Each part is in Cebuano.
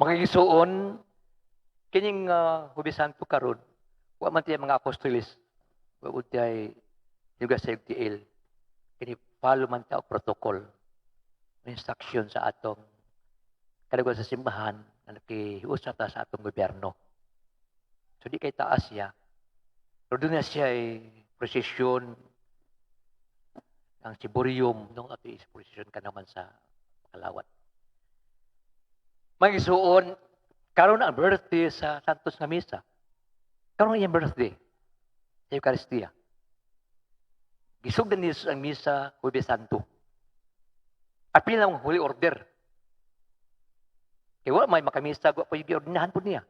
Mga igsuon, kining Huwebes Santo karon, wa man tiya mga apostolis, wa man tiya juga sa tiil. Kini follow man ta og protocol, instruction sa atong kalaguan sa simbahan nga nakiusap ta sa atong gobyerno. So di kay taas siya. Pero duna siya ay prosesyon ang ciborium nung ato is prosesyon ka naman sa Kalawat. Mga igsuon, karon ang birthday sa Santos nga Misa. Karon iyang birthday sa Eucharistia. Gisugdan ni Jesus ang misa Huwebes Santo. Apil ang Holy Order. Kaya wala may makamisa, wa pa yung giordinahan po niya.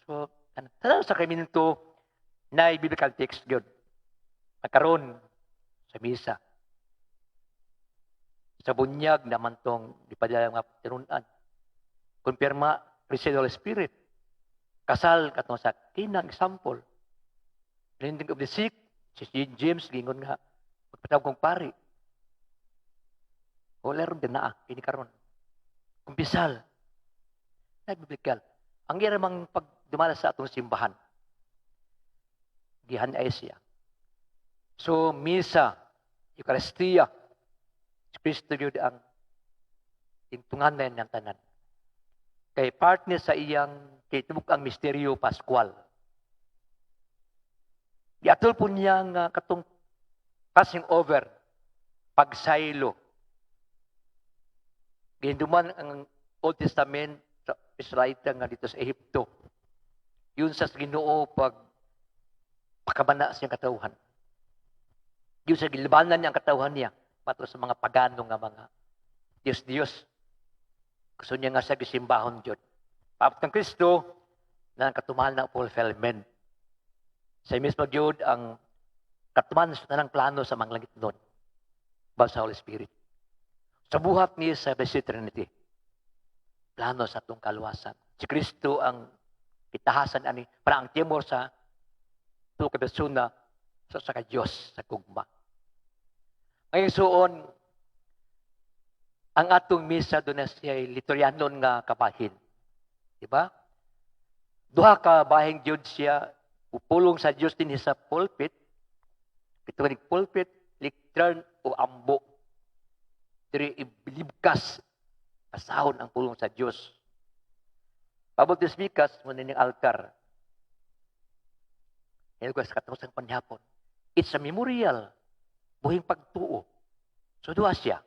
So, ano, sa sakramento na biblical text yun. Nagkaroon sa misa. Sa bunyag naman tong gipadala nga tinunan. Kumpirma, receive the Holy Spirit. Kasal katong sa kinang example. Cleansing of the sick, si James gingon nga magpatawag kong pari. Wala ron din naa, kini karon. Kumpisal. Na biblical. Ang iya namang pagdumala sa atong simbahan. Gihan ay siya. So, misa, Eucharistia, si Kristo yun ang tintungan ng tanan. Kay partner sa iyang kitubok ang misteryo Pascual. Giatol po niya nga katong passing over, pagsaylo. Gihinduman ang Old Testament sa Israelita nga dito sa Ehipto. Yun sa Ginoo pag pakamana sa iyang katawhan. Yun sa gilabanan niya ang katawhan niya pato sa mga pagano nga mga Diyos-Diyos. Gusto niya nga sa gisimbahon Diyos. Paabot ng Kristo na ang katuman ng fulfillment. Sa mismo Diyos ang katuman sa tanang plano sa mga langit nun. Ba sa Holy Spirit. Sa buhat niya sa Blessed Trinity. Plano sa atong kaluwasan. Si Kristo ang kitahasan ani para ang timor sa tulo ka persona sa Diyos sa gugma. Ngayon suon, ang atong misa duna siya lituryanon nga kabahin. Di ba? Duha ka bahin gyud siya upulong sa Dios dinhi sa pulpit. Ito ni pulpit, lectern o ambo. Diri ibilibkas pasahon ang pulong sa Dios. Pabot bikas mo ning altar. Ko sa katapusang panihapon. It's a memorial. Buhing pagtuo. So duha siya.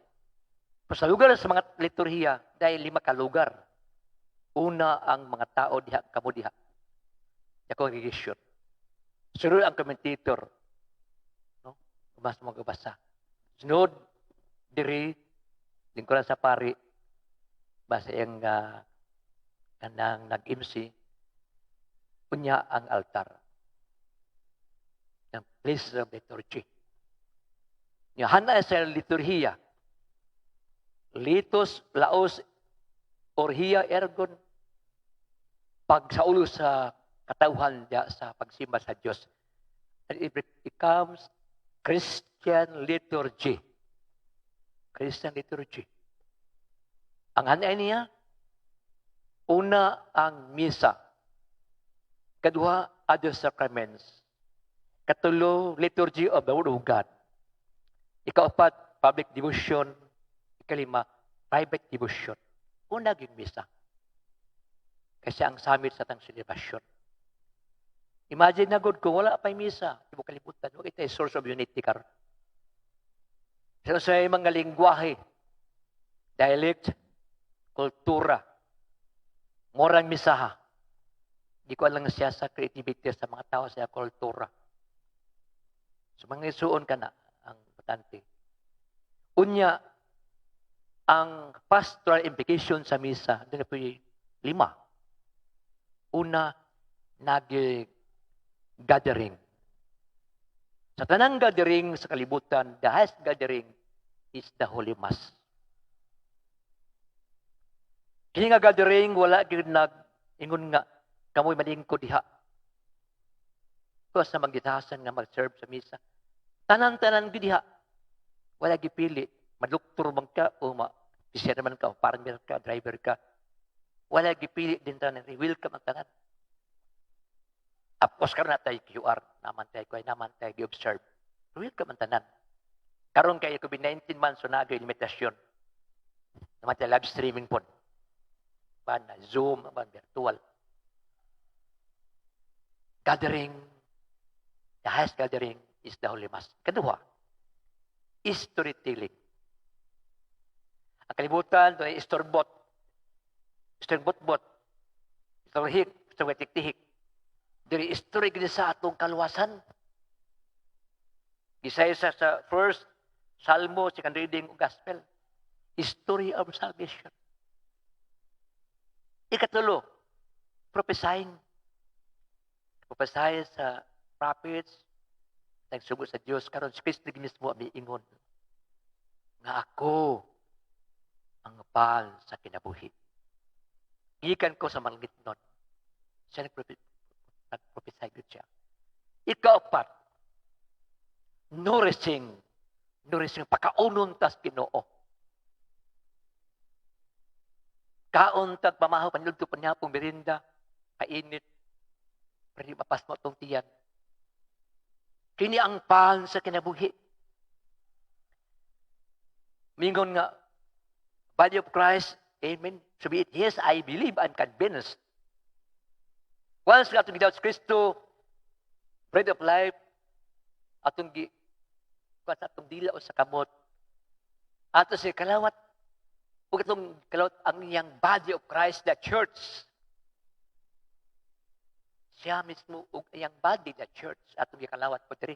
Pero sa lugar sa mga liturhiya, dahil lima ka lugar. Una ang mga tao diha, kamo diha. Sa congregation. Sunod ang commentator. No? Mas magabasa. Sunod, diri, lingkuran sa pari, basta yung kanang nag-MC, unya ang altar. Ang place of liturgy. Nya hana sa liturhiya. Litos, laos, orhiya, ergon, pagsaulo sa katawhan diya sa pagsimba sa Dios. And it becomes Christian liturgy. Christian liturgy. Ang hanay niya, una ang misa. Kaduha, other sacraments. Katulo, liturgy of the Word of God. Ikaapat, public devotion. Ikalima, private devotion. Una gyud misa. Kasi ang summit sa tang selebrasyon. Imagine na good kung wala pa'y misa, di mo kalibutan, wala ito source of unity karon. So, sa mga lingwahe, dialect, kultura, morang misaha. Di ko alam siya sa creativity sa mga tao sa kultura. So mga isuon ka na ang importante. Unya, ang pastoral implication sa misa, duna po lima. Una, nag-gathering. Sa tanang gathering sa kalibutan, the highest gathering is the Holy Mass. Kini nga gathering, wala gyud nag ingon nga kamoy malingkod diha. Ko sa magitahasan nga mag-serve sa misa. Tanan-tanan gyud diha. Wala gipili. Madoktor man ka o ma man ka, o farmer ka, driver ka. Wala gipili din tanan, welcome ang tanan. Of course, karon naa tay QR, naman tayo, kay naman tayo gi-observe. Welcome ang tanan. Karon kay COVID-19 man, so naa limitasyon. Naman tayo live streaming po. Ba na Zoom, ba virtual. Gathering, the highest gathering is the Holy Mass. Kaduha, storytelling. Ang kalibutan, doon ay istorbot. Istorbot-bot. Istorhik, istorhik-tihik. Diri istorya gid sa atong kaluwasan. Gisaysa sa first Salmo, second reading ug Gospel. Story of salvation. Ikatulo, prophesying. Prophesy sa prophets, nagsugo sa Dios karon si Kristo mismo ang miingon nga ako ang pan sa kinabuhi. Gikan ko sa malangitnon. Siya nag-prophesy gud siya. Ikaapat, nourishing. Nourishing, pakaunon tas Ginoo. Kaon tag pamahaw, panilugto panyapong merienda, kainit, pero di mapasmo atong tiyan. Kini ang pan sa kinabuhi. Mingon nga, body of Christ, amen. So be it. Yes, I believe, I'm convinced. Once nga atong gidawat si Kristo, bread of life, atong gi kuan sa atong dila o sa kamot, ato si kalawat, ug atong kalawat ang iyang body of Christ, the church. Siya mismo ug iyang body, the church, atong gikalawat po diri.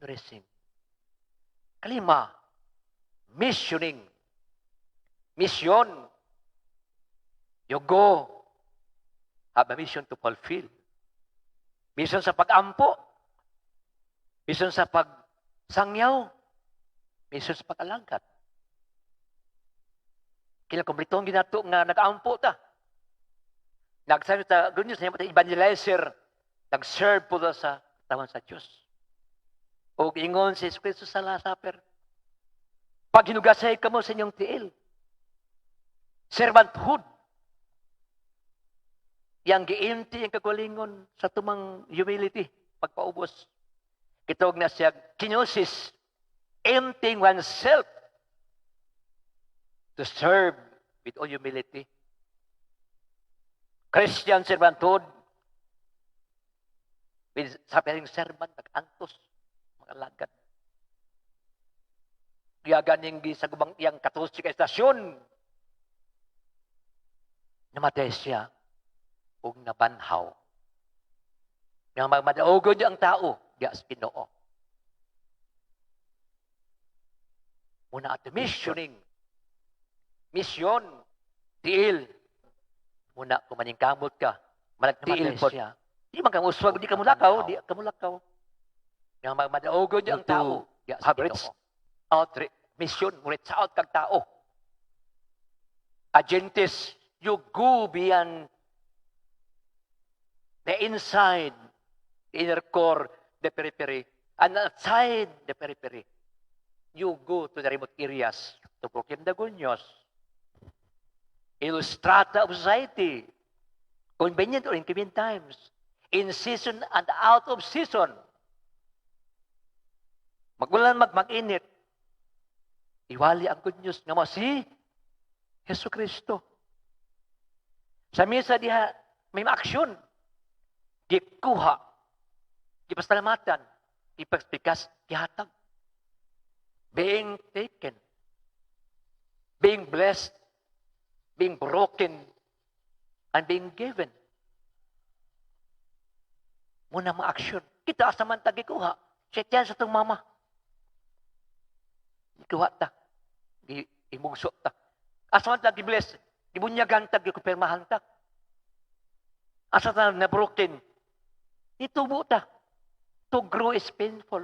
Nourishing. Kalima, missioning. Mission. You go. Have a mission to fulfill. Mission sa pag-ampo. Mission sa pagsangyaw. Mission sa pag-alagad. Kila kumpletong ginato nga nag-ampo ta. Nagsabi ta, good news, ta evangelizer, nag-serve po ta sa tawan sa Diyos. O ingon si Jesu Cristo sa Last Supper, pag hinugasay kamo sa inyong tiil, servanthood, yang giinti ang kagalingon sa tumang humility, pagpaubos. Kitawag na siya, kenosis, emptying oneself to serve with all humility. Christian servanthood, with suffering servant, nag-antos, mga lagad. Kaya ganing sa gubang iyang 14 ka estasyon, namatay siya ug nabanhaw. Nga magmadaogod ang tao, diya sa Ginoo. Muna ato missioning. Mission, tiil. Muna kung maningkamot ka, malagtiil Namatay po. siya. Di man ka muswag, di ka mulakaw, di ka mulakaw. Nga magmadaogod ang tao, diya sa Have Ginoo. Out, mission, reach out kag tao. Agentes, you go beyond the inside, the inner core, the periphery, and outside the periphery. You go to the remote areas to proclaim the good news. Illustrata of society, convenient or inconvenient times, in season and out of season. Magulan mag-init, iwali ang good news nga mo si Hesus Kristo. Sa misa diha, may maaksyon. Gikuha, gipasalamatan, ipagspikas, gihatag. Being taken, being blessed, being broken, and being given. Muna mga aksyon. Kita asa man ta gikuha. Siya tiyan sa itong mama. Gikuha ta. Imugso ta. Asa man ta gibless. Gibunyagan ta, gikupermahan ta. Asa ta na broken. Itubo ta. To grow is painful.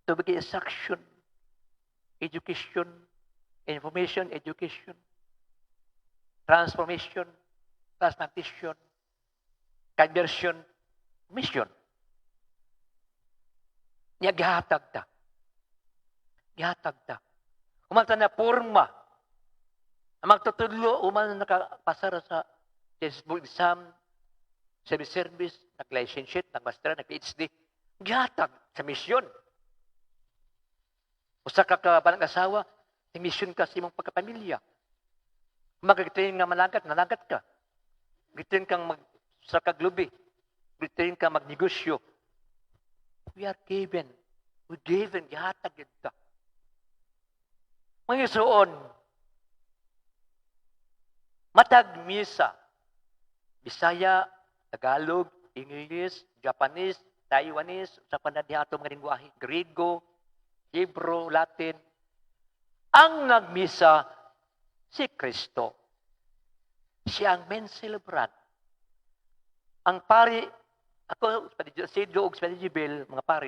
To begin instruction, education, information, education, transformation, transplantation, conversion, mission. Nya gihatag ta. Gihatag ta. Human ta na porma. Ang magtutudlo, human na nakapasar sa textbook exam, service service, nag-licentiate, nag-master, nag-PhD, gihatag sa misyon. Usa ka ka banag asawa, mission ka sa imong pagkapamilya. Magkitrain nga managat, nanagat ka. Gitrain kang mag sa kaglubi. Gitrain ka magnegosyo. We are given. We given, gihatag gyud ta. Mga igsoon, matag misa, Bisaya, Tagalog, English, Japanese, Taiwanese, sa panadiha ato mga lingwahe, Griego, Hebrew, Latin, ang nagmisa si Kristo. Siya ang main celebrant. Ang pari, ako, Sidro ug si Jibil, mga pari,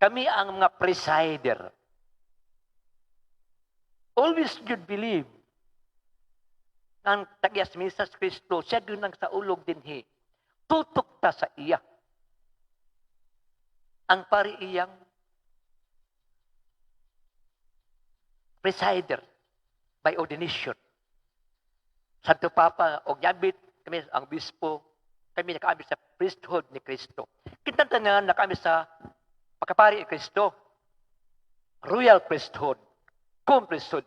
kami ang mga presider. Always should believe ang tag-iya sa misa si Kristo, siya gyud ang saulog dinhi. Tutok ta sa iya. Ang pari iyang presider by ordination. Santo Papa og yabit kami ang bispo, kami nakaabit sa priesthood ni Kristo. Kitang tanan nakaabit sa pagkapari ni Kristo. Royal priesthood, cum priesthood.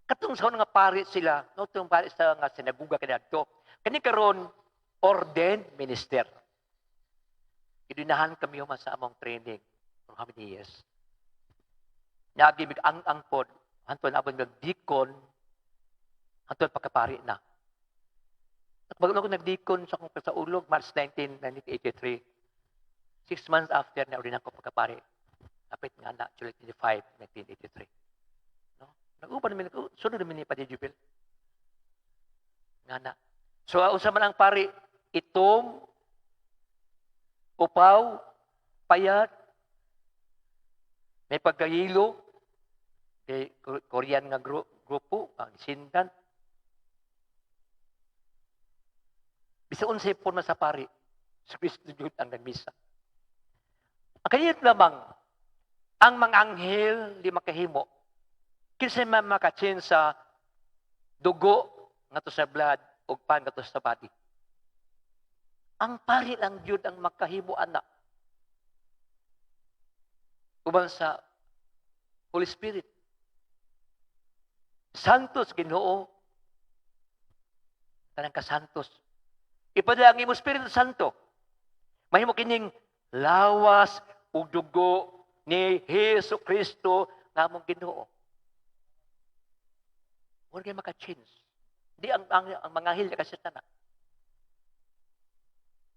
Katong sa nga pari sila, no tong pari sa nga sinaguga kaniadto. Kani karon ordained minister. Gidinahan kami human sa among training for how many years. Naagi mig ang pod, hantod abot mig deacon, hantod pagkapari na. At bago ako nag-deacon sa akong kasaulog, March 19, 1983. 6 months after na ordinan ko pagkapari. Kapit nga na, July 25, 1983. No? Nag-uban namin, sunod namin ni Padre Jubil. Nga na. So, unsa man ang pari, itom, upaw, payat, may pagkahilo, kay Korean nga grupo, ang sindan. Bisa unsay porma sa pari, si Kristo jud ang nagmisa. Ang kaniyot lamang, ang mga anghel di makahimo. Kinsa man makachin sa dugo ngadto sa blood ug pan ngadto sa body. Ang pari lang jud ang makahimo ana. Uban sa Holy Spirit. Santos Ginoo, tanang kasantos. Ipadala ang imong Espiritu Santo. Mahimo kining lawas ug dugo ni Hesus Kristo nga among Ginoo. Wala kay maka-change. Di ang mga anghel kasi tanan.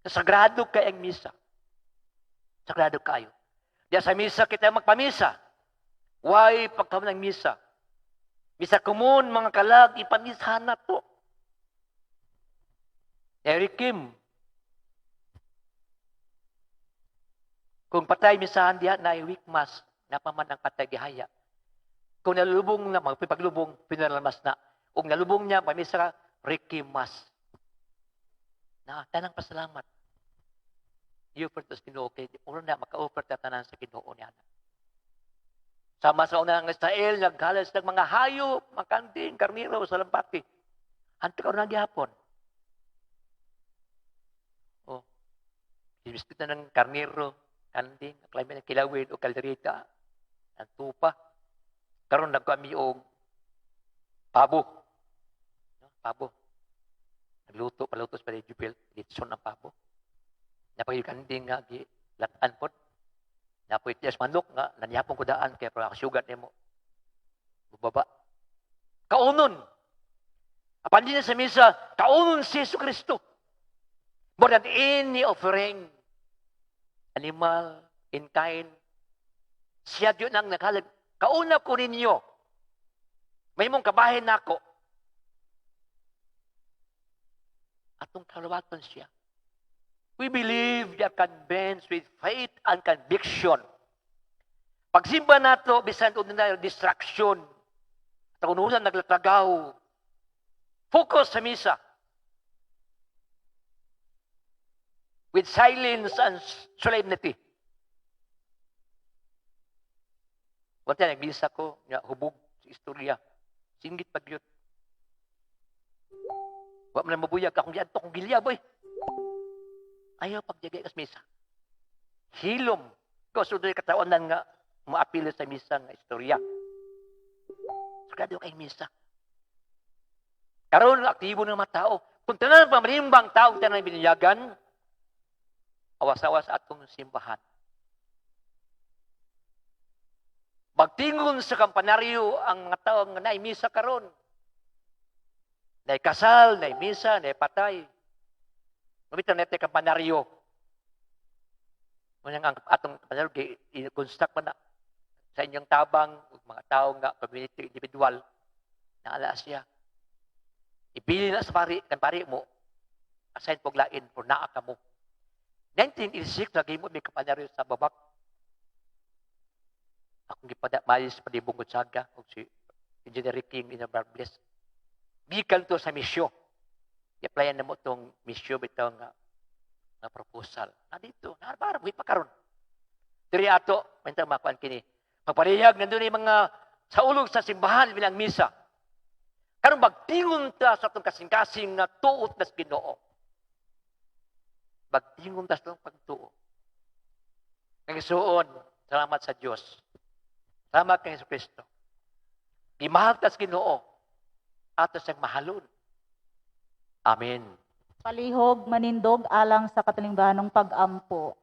Sagrado kay ang misa. Sagrado kayo. Diya sa misa kita magpamisa. Why pagkaman ng misa? Misa kumun, mga kalag, ipamisa na to. Eric Kim, kung patay misahan diha na week mass, napaman ang patay gihaya. Kung nalubong na, magpipaglubong, funeral mass na. Kung nalubong niya, mamisa ka, Requiem Mass. Na, tanang pasalamat. I-offer to sa Ginoo kay una na maka-offer ta tanan sa Ginoo niya. Sama sa una ng Israel, naghalas ng mga hayop, mga kanding, karniro sa lampati. Hanto ka na gihapon. Oh. Ibistit na ng karniro, kanding, aklay ng kilawin o kalderita, ang tupa. Karon nagkami og pabo. No? Pabo. Nagluto, paluto sa Jupil, litson ang pabo. Napay kanding nga gi latan pod. Napoy tiyas manok nga nanyapon ko daan kay para kasugat nimo. Bubaba. Kaunon. Apan din sa misa, kaunon si Jesu Kristo. More than any offering, animal, in kind, siya yun ang naghalag. Kauna ko ninyo, may mong kabahin nako. Atong kalawaton siya. We believe, we are convinced with faith and conviction. Pagsimba nato, bisan og na distraction, at ununan naglatlagaw, focus sa misa. With silence and solemnity. Wala nagmisa ko, nga hubog Sa istorya. Singgit pag yun. Wa man na mabuyag akong giadto kong gilya, boy. Ayaw pagjagay kas misa. Hilom. Ko doy kataonan nga moapil sa misa nga istorya. Sagrado kay misa. Karon aktibo ng mga tao. Kung tanan pamarimbang tao tanan binyagan, awas-awas atong simbahan. Magtingon sa kampanaryo ang mga tao nga naay misa karon. Naay kasal, naay misa, naay patay. Mamita na kampanaryo. Munyang ang atong kampanaryo, i-construct man na sa inyong tabang, ug mga tao nga community individual, naala siya. Ibili na sa pari, kan pari mo, assign pog lain, for naa ka mo. 1986, naghimo may kampanaryo sa Babak. Akong gipada malis pa di Bungod Saga og si Engineer King in Bless. Gikan to sa misyo. I-applyan na mo tong misyo bitaw nga nga proposal. Na dito, na para buhi pa karon. Diri ato, minta makuan kini. Pagparehag nandun yung mga sa ulog sa simbahan bilang misa. Karon magtingon ta sa atong kasing-kasing nga tuot nas Ginoo. Magtingon ta sa atong pagtuo. Kay suon, salamat sa Dios. Salamat kay Hesus Kristo. Gimahal ta sa Ginoo. Ato siyang mahalon. Amen. Palihog manindog alang sa katilingbanong pag-ampo.